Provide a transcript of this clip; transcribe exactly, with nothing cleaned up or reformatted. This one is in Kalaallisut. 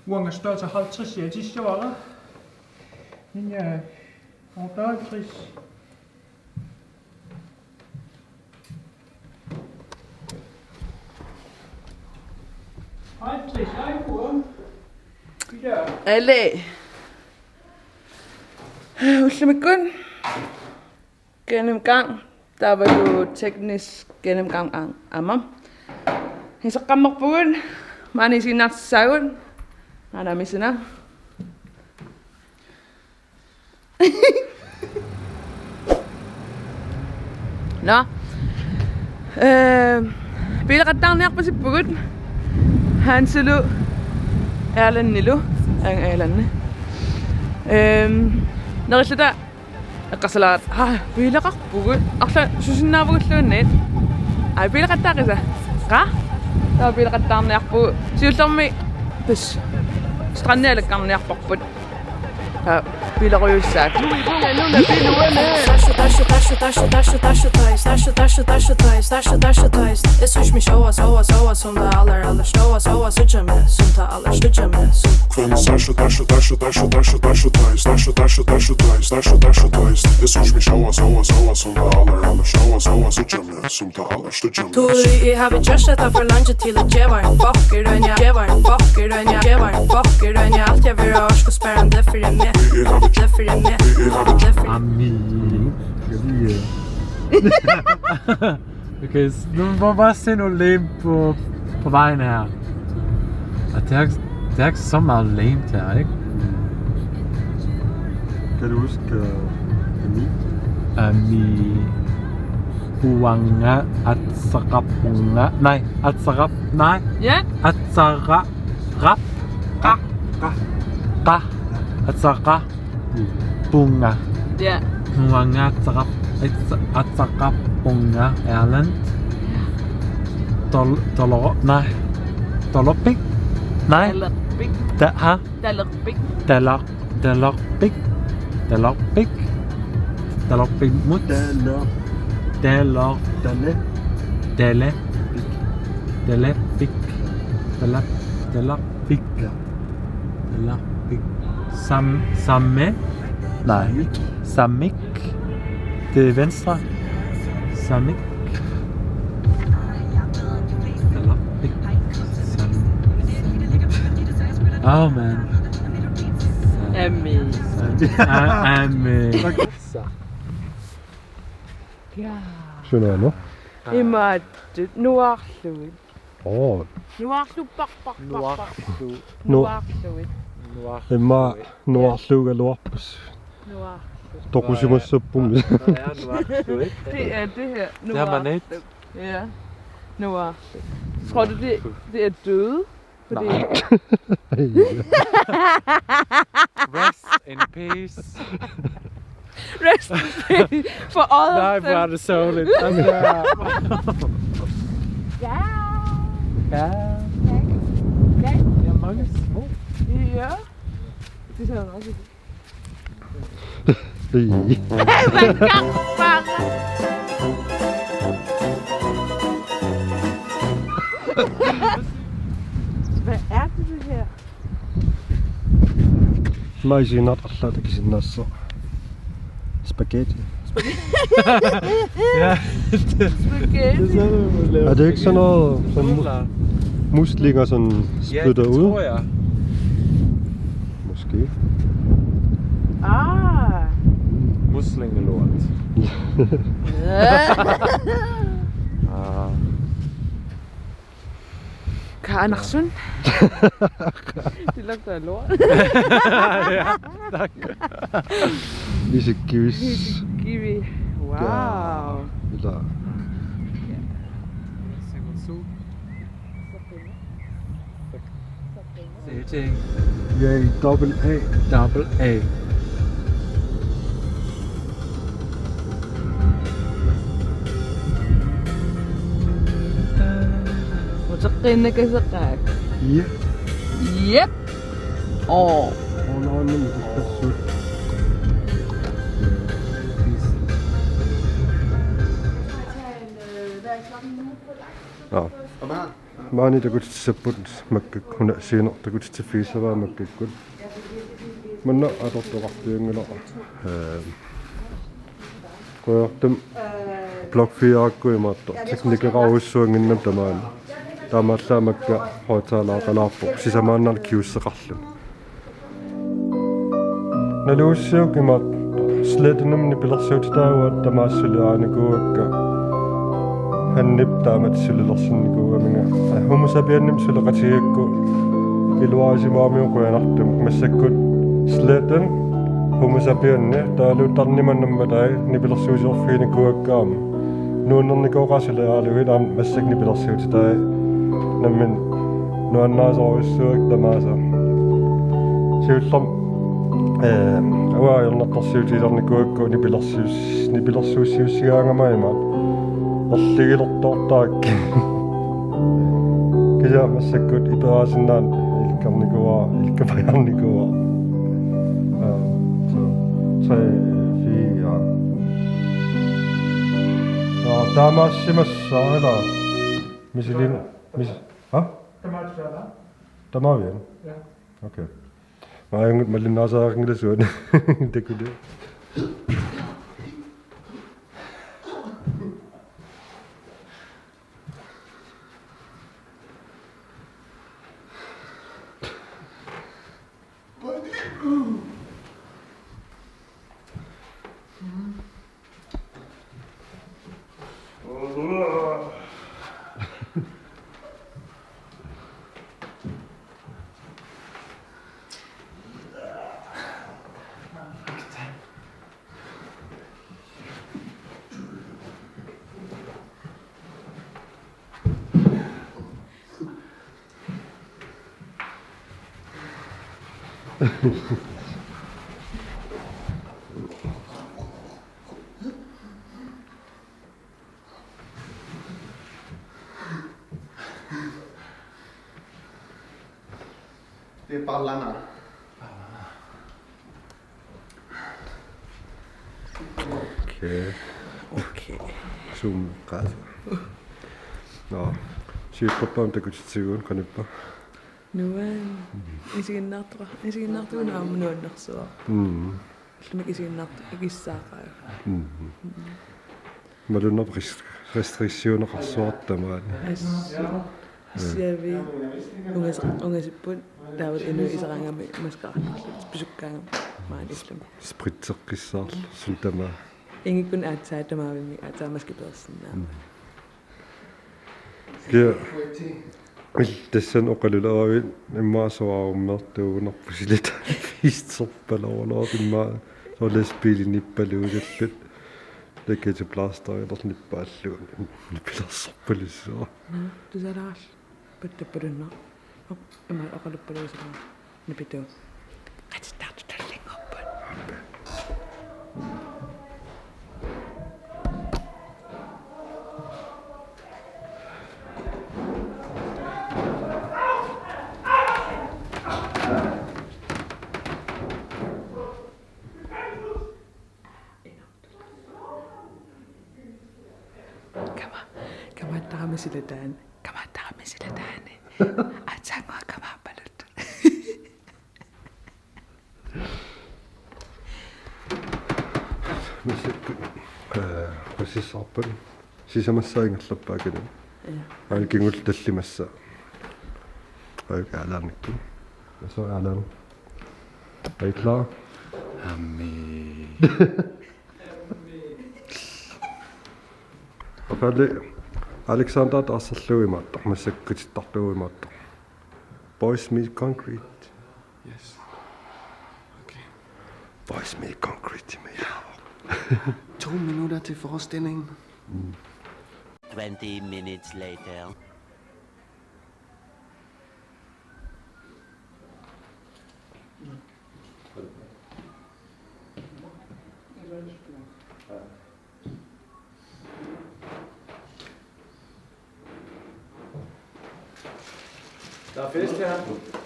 Uanga størrelse halvtreds, jeg tissevare. Den er halvtreds. Halvtreds, ej, bror. Ja. Alle. Ullumikkut gennemgang. Der var jo teknisk gennemgang aamma. Iseqqammerpugut. Maani isiginnaartissaagut. Aana misina. Nå. Øhm, biileqattaarniarpasippugut. Hansilu Erlendilu. Aa, Erlendi. Øhm, nerilluta eqqarsalaat. Aa, biileqarpugut. Arla susinnaavagulluunniit. Aa, biileqattaaqisa. Qa? Taava biileqattaarniarpugut. Siullermik tassa strandialakkarniarparput. Aa, biilerujussuussaaq. Tuli í havi Josh, tá falando de tila, llevar, fuck, grønja, llevar, fuck, grønja, alt jeg vil er også kunne spære en det for det med, det for det med, det for det. Ami. Skal vi, øh, okay, s-, nu må vi bare se noget lame på, på vejen her. Og det er, ikke- det er ikke så meget lame, det er, ikke? Kan du huske, øh, Ami? Ami. Uanga atsaqarpunga. Nej, atsaqarp-, nej. Ja. Atsaqarp-, qa. Qa. Qa. Atsaqarpunga. Ja. Uanga atsaqarp-, ats-, atsaqarpunga, Erlend. Tol-, toloro-, nej. Tolopik? Nej. Talerpik. Ta-, ha? Talerpik. Taler-, talerpik. Talerpik. Talerpik mut. Taler-, taler-, tale-, talerpik. Talerpik. Taler-, talerpik. Ja. Talerpik. Sam-, samme? Nej. Samik. Samik. Det er venstre. Samik. Samik. Oh, man. Ami. Ah, Ami. Ja. Skønner jeg nu? Imaattoq nuaarlugit. Åh. Nuaarlupparparparpar. Nuaarlu-, nuaarlugit. Nuaarlugit. Immaqa nuaarluugaluarput. Nuaarlu-. Toqusimassapput. Nå, ja, nuaarlugit. Det er det her. Det har man ikke. Nuaarlu-. Ja. Nuaarlu-. Tror du, det, det er døde? Fordi nej. Rest in peace. Rest in peace for all of them. Nej, hvor er det sørgeligt. Altså, ja. Ja. Ja. Ja. Ja, mange små. Ja. Det ser også. Hvad er det, det her? Maisinnat allaat takusinnaassooq. Spaghetti. Ja. Spaghetti. Det er sådan, man laver spaghetti. Er det ikke sådan noget, som mu-, muslinger sådan spytter ud? Ja, det tror jeg. Måske. Ah. Muslingelort. Ah. Kaj Andersen. Det lugter af lort. Ja, tak. Isikkivis. Isikkivi. Wow. Ja. Eller Setting. Yay, double A. Double A. Uteqqiinnakasoqaaq. Ja. Yep. Oh. Oh, no, no, no, no. Nå. Maani takutitsissapput makkakkut, una siuner takutitsiffigissavaa makkakkut. Manna atortoqarfianngilaq. Ee, Qujanartumik Block fire-kkut imaattoq teknikeqarujussuannginnami tamaani. Taamaallaat makka højttaleraaqalaarpoq sisamaannarnik kiusseqarluni. Naluussiuk imaattoq Slettenimut nipilersuutitaagut tamaasa suliarinikuuakka. Hannip taamatut sulilersinnikuugaminga. Homo sapiensimik suleqatigigakku iluarisimagamiuk qujanartumik. Massakkut Sletten, Homo sapiensi, taavalu Tarnimmat Nammatai nipilersuusiorfiginikuuakka aamma. Nuannernikooqaat suliaralugit, aamma massakkut nipilersuutitai nammineq nuannarisorujussuuakka tamaasa. Siullermik, ee, uanga ajornartorsiutigisarnikuugakku nipilersuus-, nipilersuussiussigaangama imaattoq erligilertortarakkit. Kisianni massakkut iperaasinnaaneq ilikkarnikuuara, ilikkapajaarnikuuara. Ee, to, tre, fire. Nå, taamaassimassaaq, ilaa. Misilin-, mis-, ha? Tamaavian? Ja. Okay. Maajungut malinnaasariaqanngilaq suut. Takuli. Tee paarlaannaq. Okay. Okay. Zoom qaas. Nå, siullerpaamik takutitsiguit qanippa? Nuann. Isiginnaartoq-, isiginnaartugut aamma nuannersuaq. Mm. Allamik isiginnaartoq ikissaaqaajuk. Mm. Mm. Malunnarpoq rest-, restriktioneqarsuartut tamaani. Assut. Assiavi ungas-, ungasipput taavalu inuit iseraangamik maskeraartarlutik pisukkaangamik maani illumi. Spritseqqissaarlutik suut tamaat. Ingikkut aatsaat tamaavimmik aatsaat maski peersinnaavat. Mm. Kia, il-, tassani oqaluleravit immaqa soraarummeertuugunarpoq silataaliviisterpalorulorpoq immaqa soorlu lastbiilinippaluusullutik Lucky to Blaster ilernippaallugu nipilersorpalussuaq. Nå, tusalaarl pattappalunna. Op, immaqa oqaluppaluusullugu. Nipituut. Qatittartut tallinngorput. Kama-, kamaattarami silataani. Kamaattarami silataani. Aatsaannguaq kamaappaluttut. Massakkut, ee, qasissaarput. Sisamassaa ingerlappaa kina. Ja. Aana kingulleq tallimassaa. Ajuk aalaannikkut. Massakkut aalaanni. Er I klar? Amen. Oqali Alexander taarserlugu imaattoq, massakkutittarlugu imaattoq. Boys Meets Concrete. Yes. Okay. Boys Meets Concrete, men ja. To minutter til forestillingen. Mm. Twenty minutes later. Der er fest her.